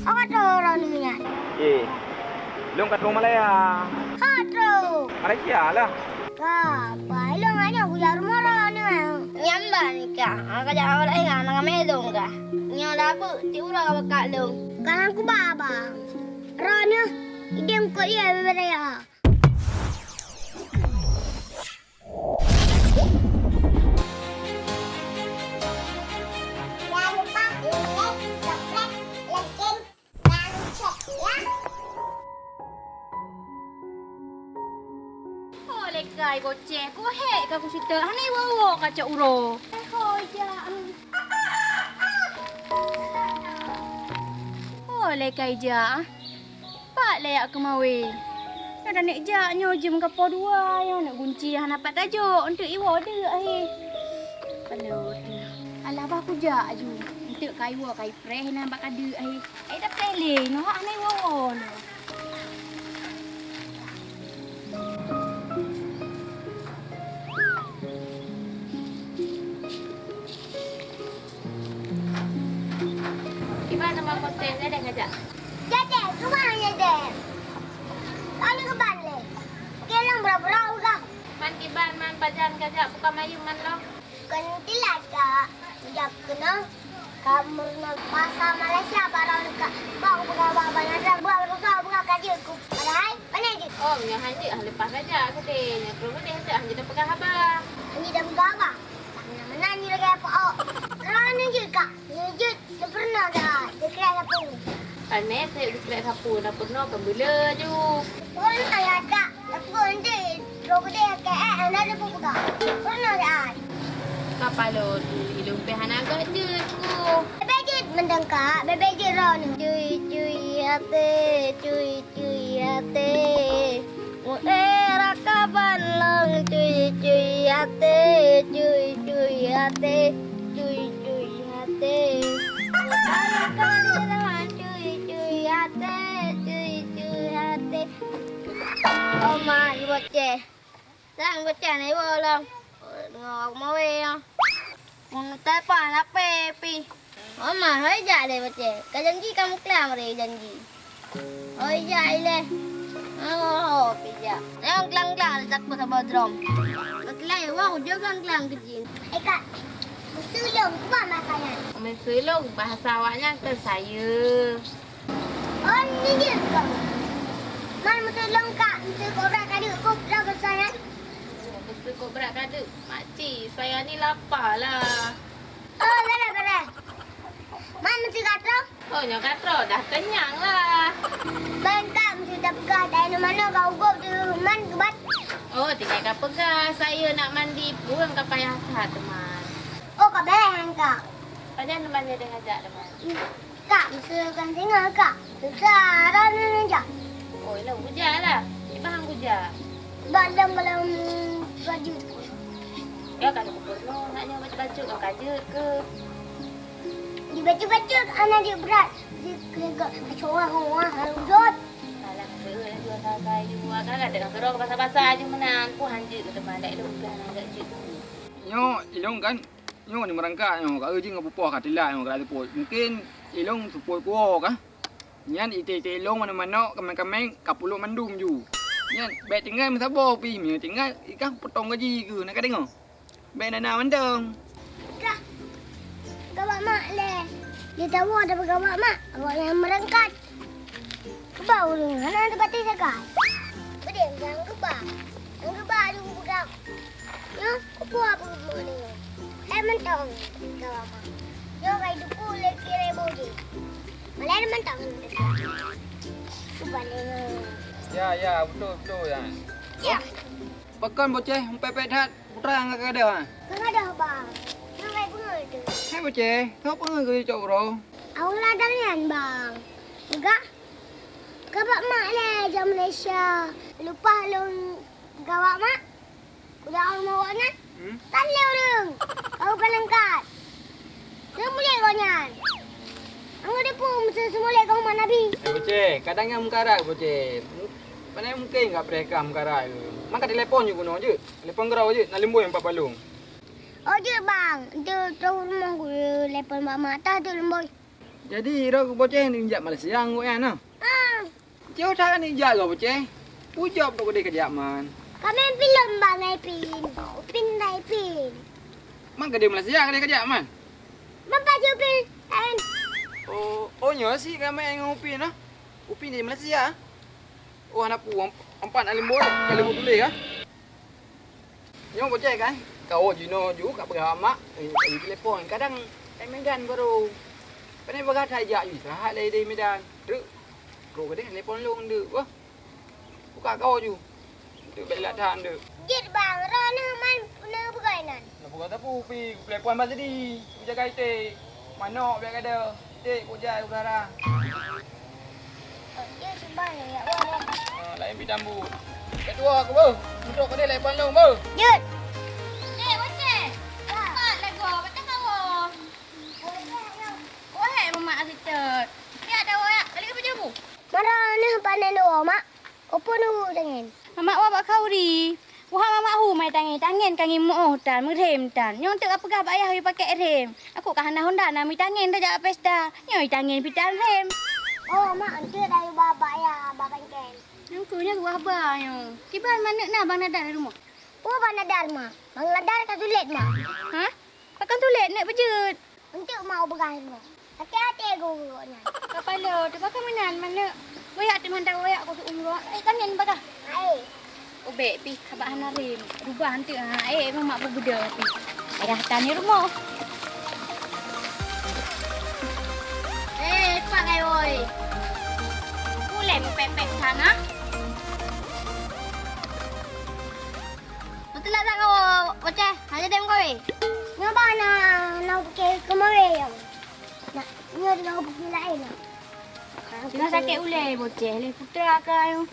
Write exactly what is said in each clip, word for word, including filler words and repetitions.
Awak troh droeneuh nyan? Eh, lôn ka troh Malaya. Ha troh. Malaysia lah. Ka, pai lôn nyoe kujak rumoh droeneuh. Nyan ban ka, ka jak Malaya nang amé lôn ka. Nyoe dak beuet ti uroe ka bakat lôn. Ka nang kuba bang. Droeneuh idem keu ie bubé raya. Jangan lupa like, subscribe, lonceng, dan share ya. Oh, lekai boceh, ku hek ka kuseutôt, hana iwoe-woe ka cok uroe. Eh, hoi, jak. Oh, lekai jak. Pat lé jak keumawe? Nyoe dan nek jak nyoe jeuem ka poh dua, nyoe neuk gunci hana pat tajok, eunteuk iwoe deuk akhé. Palot. Alah bah kujak aju. Eunteuk ka iwoe ka ipreh inan bak kadeuk akhé. Ai tapreh lé, nyoe hana iwoe-woe lé. Kiban teuma konten, gadeng kajak? Gadeng, keubah gadeng. Kali keuban lé. Geleng bra-bra uga. Man kiban, man pajan kajak buka mayum man lom. Kon tilat ka, jak keunoe. Ka meurunoe bahasa Malaysia barang ka. Bang peugah bak banada buat rusa buka kaji ku. Padahai, pandai jih. Oh, nyoe hanjeuet ah leupah kajak keudeh. Nyoe keu keudeh hanjeuet, hanjeuet peugah haba. Hanjeuet peugah haba. Meunan-meunan nyoe lagèe apa, oh. Droeneuh jeuet, Kak. Nyoe jeuet, nyoe peurunoe dah. Jeuet keu sapeue? Pané, jeuet keu sapeue, na peurunoe kan beuleu ju. Peurunoe ya, Kak. Tapi nanti, droe geude, Kak, eh, hana lé peugah. Peurunoe dah. Ka palot, ilôn pih hana gèt jeuet ku. Bèk-bèk jeuet mantong, Kak. Bèk-bèk jeuet droeneuh. Cui-cui até, cui-cui até. Meu'ék rakaban lôn cui-cui até, cui-cui até, cui-cui até. Meu'ék rakaban lôn cui-cui até, cui-cui até. Oma, ibu ceh. Sang bocah na iwoe lom. Deungoe mawé nyoe. Mun telepon hapé pih. Oma, hôi jak lé bocah. Ka janji ka meuklam lé janji. Hôi jak ilèe. Oh, pih jak. Nyoe glang-glang lé takot saboh drom. Meuklam, wah, ujoe glang-glang keu jih. Eh, Kak. Meuseulông, kuba bahasa nyan. Meuseulông, bahasa awaknyan keu sayeueng. Oh, ni jeuet kong. Man meuseulông, Kak, meuseulông kobra kadeuk kong, kobra besai nyan. Meuseulông kobra kadeuk, makcik, saya ni lapa lah. Oh, beureh, beureh. Man meuseulông katrok? Oh, nyoe katrok, dah kenyang lah. Man, Kak, meuseulông tapeugah, dai nyoe manoe ka ugôb di man geubat. Oh, tinggai ka peugah, saya nak mandi, pun ka payah that, teuma. Oh, ka bèh, Kak. Pajan teuma jadi ngajak, teuma. Kak, meuseulông kan singoh, Kak. Susah, rot nyan jak. Oh, ilôn kujak lah. Di bahang kujak. Bak lom, bak lom baju. Ya, kalau kupeurunoe, nak nyoe bacut-bacut, kan ka jeuet keu. Di bacut-bacut, aneuk jeuet brat. Di kelegok, coa-coa, harus jot. Alah, beuh, laju asai-asai ju. Agak-agak teuka keudroe basah-basah ju meunan. Ku hanjeuet keu teuma, dak ilôn pih hana gèt jeuet. Nyoe, ilôn kan, nyoe ni meurangkak nyoe, ka eu jih ngon pupoh ka teulat nyoe ka seupôt. Mungken ilôn seupôt kuwoe kah? Nyan ité-ité ilôn, manök-manök, kaméng-kaméng ka pulôk mandum ju. Nyan bèk tinggai meusaboh pih, meunyoe tinggai, i kah peutong gaji keuh, na ka deungö? Bèk na-na mantong. Kah, gawak mak lé. Di tawoe tapeugah gawak mak, awaknyan meurangkat. Keubah ureueng hana teupatéh sagai. Peudeh nyang keubah. Nyang keubah lôn peugah. Nyoe kupeue peue nyoe. Hai mantong, gawak mak. Nyoe kai duku lé kirée boh jih. Malée mantong. Keubah lé. Ya, ya, beutôi, beutôi, ya. Ya. Pakon boceh, meupeupet that, putra nyang ka gadôh, ha? Ka gadôh, Bang. Nyoe kai peungeuh teuh. Hai boceh, soe peungeuh keu cok uroe? Awak ladang nyan, Bang. Peugah, gawak mak lé jak Malaysia. Leupah lôn gawak mak. Udah awak mak nyan. Hmm? Tan lé ureueng. Kau ka leungkat. Keu mulia gobnyan. Anggô depu meuseumulét keu umat Nabi. Eh, boceh, kadang nyang meukarat, boceh. Mu-, pane mungken ka preh kah meukarat. Man ka telepon ju keunoe jeuet. Telepon keudroe jeuet, na leumboi empat palong. Oh, jeuet, Bang. Enteuk troh rumoh ku telepon bak mak tah tu leumboi. Jadi, droe keu Boceh neujak Malaysia ngon gobnyan, nah? Ah. Jauh that neujak keu Boceh. Peue jaweueb droe keudeh kajak man? Kamoe pilon bang Ipin. Upin dah Ipin. Man keudeh Malaysia keudeh kajak man? Man pajoh Upin laén. Oh, oh nyoe si kamoe ngon Upin, nah? Upin di Malaysia? Oh, hana peue, empat alim boh, ka lheueh tuléh, ah. Nyoe Boceh kan, kawoe jinoe ju ka peugah mak, eh, eh, telepon. Kadang, eh, Medan baru. Pane peugah that jak ju istirahat lé di Medan. Treuk, bro keudeh telepon lôn deuk, wah. Buka kawoe ju. Deuk bèk lat that deuk. Jeuet bang, droeneuh man neupeugah nan. Neupeugah teupeu pi, telepon bak sidi. Ku jaga iték. Manok bèk gada. Iték ku jai udara. Dia cuba ya, ya Allah. Ha, laén pi tambu. Keudua aku beuh. Untuk keudeh laén pandong beuh. Jeuet. Eh, Boceh. Mat lagoe, patah kawoe. Wahai mamak sitet. Siap dah, wak. Balik ke pejabu. Mara neuh panen dua, Mak. Opo nunggu tangen? Mamak wak bak khauri. Wahai mamak hu mai tangen, tangen ka ngieng muoh tan, meurhem tan. Nyoe teuk ka peugah bak ayah yue pakék rhem. Aku ka hana honda na meutangen tajak pesta. Nyoe tangen pih tan rhem. Oh, mak, enteuk dah yue ba bak ayah bak bangken. Nyoe keuh nyoe tuwah ba nyoe. Kiban manök na Bang Nadar di rumoh? Oh, Bang Nadar, mak. Bang Nadar ka tulet, mak. Hah? Pakon tulet, neuk beujeuet? Enteuk mak ubeugah rumoh. Sakét até guru nyan. Kapalo, teubaka meunan manök. Woyak teuma dak woyak ku seuuem ruwak. Eh, tangen bagah. Hai. Ubek pih kabak hana rem. Rubah enteuk ha. Eh, mamak beubeudoe pih. Payah tan di rumoh. Eh, pakai woi. Ulèe meupek-pek sana. Beuteulat that kawoe, Boceh. Hana jadi meukawen. Nyoe bah na, na pike keumawe nyang. Nak, nyoe tinggai pike laén na. Teungoh sakét ulèe, Boceh, lé putra ka nyoe.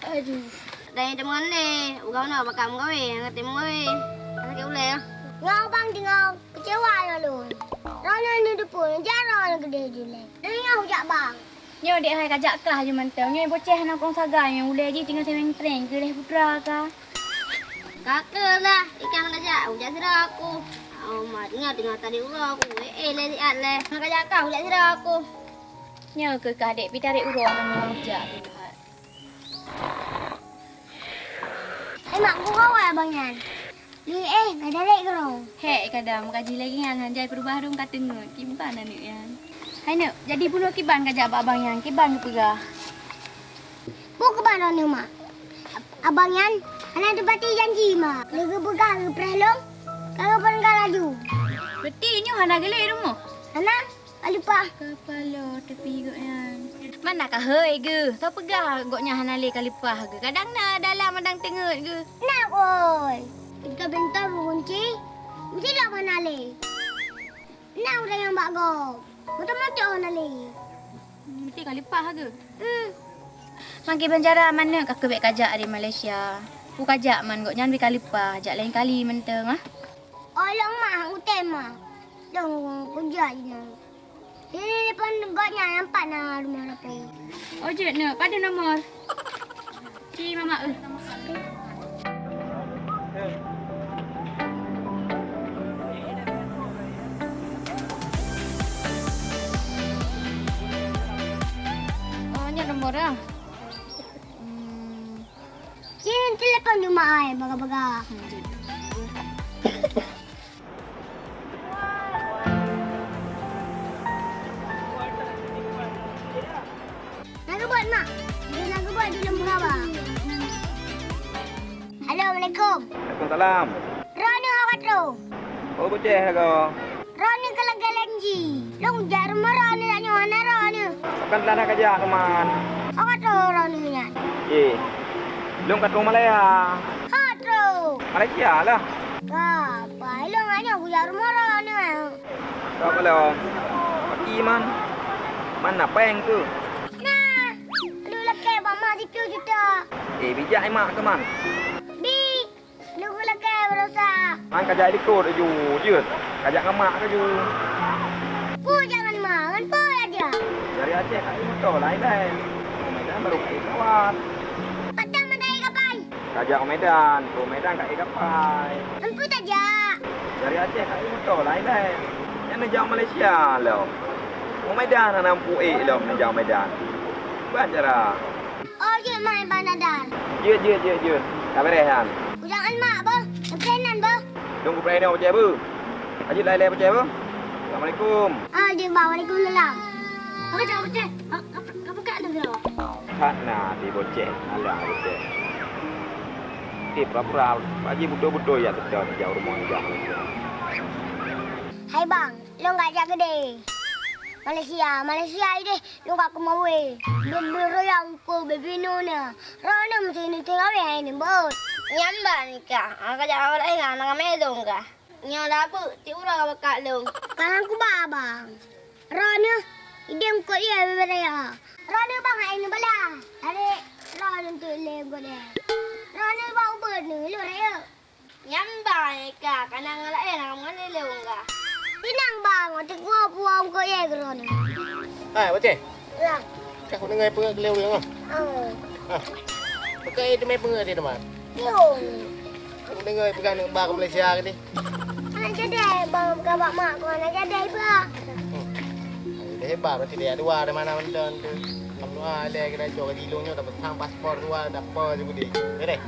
Aduh. Dai teuma lé, uga na baka meukawen, ngerti meukawen. Sakét ulèe. Nyoe bang teungoh keucewa lôn. Droeneuh ni deupeu, jaroe lôn keudeh julèe. Nyoe jak bang. Nyoe dek hai kajak kah ju mantong. Nyoe Boceh hana kong sagai nyoe ulèe jih tinggai semeng preng keu lé putra ka. Ka keuh lah, ikan kajak, ujak sidroe aku. Oh, mat nyoe tinggai tadi uroe aku. Eh, eh, lé siat lé. Hana kajak kah, ujak sidroe aku. Nyoe keuh kah dek pih tarék uroe nang ujak. Eh, mak, gurau abang nyan. Lé, eh, ka dalek keudroe. Hék, kadang meukaji lagèe nyan, han jai peurubah rhueng ka teungeut. Kiban aneuk nyan. Hai neuk, jadi bunoe kiban kajak bak abang nyan, kiban geupeugah. Peue kiban droeneuh, mak? Ab-, abang nyan hana teupati janji, mak. Lé geupeugah geupreh lôn, ka geupeurangkat laju. Berarti nyoe hana geulé rumoh? Hana. Ka leupah. Kapalo tepi gobnyan. Mana ka hôi geuh? Soe peugah gobnyan hana lé ka leupah geuh? Kadang na dalam, kadang teungeut geuh. Na, oi. Ita bintang beunci. Meusidroe hana lé. Na ureueng nyang bak gob. Moto-moto hana lé. Meusti ka leupah geuh. Hmm. Makai banjara manök ka keubek kajak di Malaysia. Ku kajak man gobnyan bri ka leupah, jak lain kali mantong ah. Olong mah, utem mah. Dong kujak jinoe. Di depan gobnyan nampak na rumoh lapor. Oh, jeuet neuk. Padum nomor? Ci mamak eu. Oh, nyan nomor ah. Hmm. Ci telepon cuma ai baga-baga. Hmm, jeuet. Na geubuet, mak. Dia na geubuet di lôn peugah ba. Halo, assalamualaikum. Waalaikumsalam. Droeneuh awak troh. Oh, Boceh lagoe. Droeneuh ka lagèe janji. Lôn jak rumoh droeneuh, tanyoe hana droeneuh. Kan telah na kajak keuman. Awak troh droeneuh nyan. Eh, lôn ka troh Malaya. Ha, troh. Malaysia lah. Ka, pai lôn nyoe kujak rumoh droeneuh. Ka lom. Paki man. Man na péng tu? Nah, lôn lakèe bak mak siplôh juta. Eh, bijak mak keuman. Bi, lôn lakèe baroesa. Man kajak likot laju, jeuet. Kajak ngon mak laju. Peue jak ngon mak, ngon peue jak? Dari Aceh ka moto laén-laén. Medan baru ka kawat. Patang mandai kapai. Kajak u Medan, u Medan ka ék kapai. Empu tajak. Dari Aceh ka ék moto laén-laén. Nyan neujak Malaysia lom. Medan hana muphom ék lom neujak Medan. Ban cara. Oh, jeuet mai Bang Dadar. Jeuet, jeuet, jeuet, jeuet. Ka beureh nyan. Ujang an mak boh. Leubeh nan boh. Dong kupreh nyoe pacé beuh. Ajit lai-lai pacé beuh. Assalamualaikum. Ah, jeuet Bang. Waalaikumsalam. Apa dah pacé? Apa kat tu? That na di boceh, alah boceh. Eh, pura-pura, Pak Haji beutôi-beutôi ya teuka jauh rumoh jauh lagi. Hai bang, lôn ka jak keudè Malaysia, Malaysia ideh lôn ka keumawe. Bèk beuroyang ko bèk binoe na. Roh na meusti ni tinggal ya ini bot. Nyan bang ka, ka jak awak lain na ka melong ka. Nyoe labeuk, ti uroe ka bakat lôn. Kalang kuba bang. Roh nyoe ideh eungkôt ié bubé raya. Roh nyoe bang hai neubalah. Tarék roh nyoe eunteuk lé eungkôt ié. Roh nyoe bang ubeuet nyoe lôn raya. Nyan bang ka, kana ngon laén ngon lôn ka. Inang bang, ti kuah puang eungkôt ié keu roh nyoe. Hai, Boceh. Lah. Ka kudeungoe peungeuet lé ureueng ah. Oh. Ah. Pakon teumé peungeuet di teuma? Yo. Ka kudeungoe peugah neuk ba ke Malaysia ke ni. Anak jadeh bang, peugah bak mak ku anak jadeh bah. Hmm. Dah hebat berarti dia dua di mana mantong tu. Kamu ah, ada kena cok gaji lu nyoe, tapi sang paspor dua, dah apa je budi. Ya deh.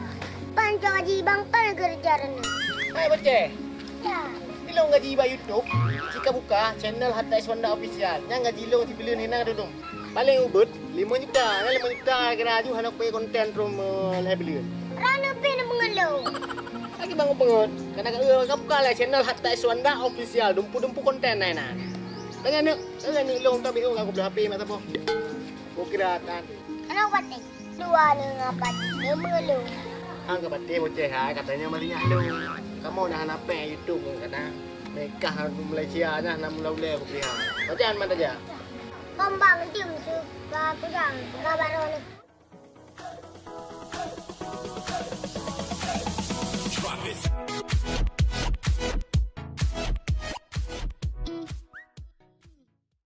Pan cok gaji bang, pan kerja renang. Hai Boceh. Ya. Di lôn gaji bak YouTube, cika buka channel Hatta Iswanda Official. Nyang gaji lôn sibuleuen hinan dudum. Paléng ubeuet limong juta. Nyan limong juta kira aju hana kupeue konten rom lhèe buleuen. Rana pih na peungeut lôn. Lagi bang peungeut. Kana ka eu ka buka lé channel Hatta Iswanda Official. Dumpu-dumpu konten na inan. Dengan neuk, dengan neuk lôn tabi oh ka kupeue H P mak saboh. Kukira tan. Kana patéh. Dua neu ngapat neu meulung. Hang ka patéh Boceh hai, katanya masih nyak lung. Kamoe dah hana péng YouTube ngon kana. Mekah Malaysia nyan hana mula ulèe kupeulihat. Pajan man tajak? Bang-bang tim su ka kujang ka baroe neu.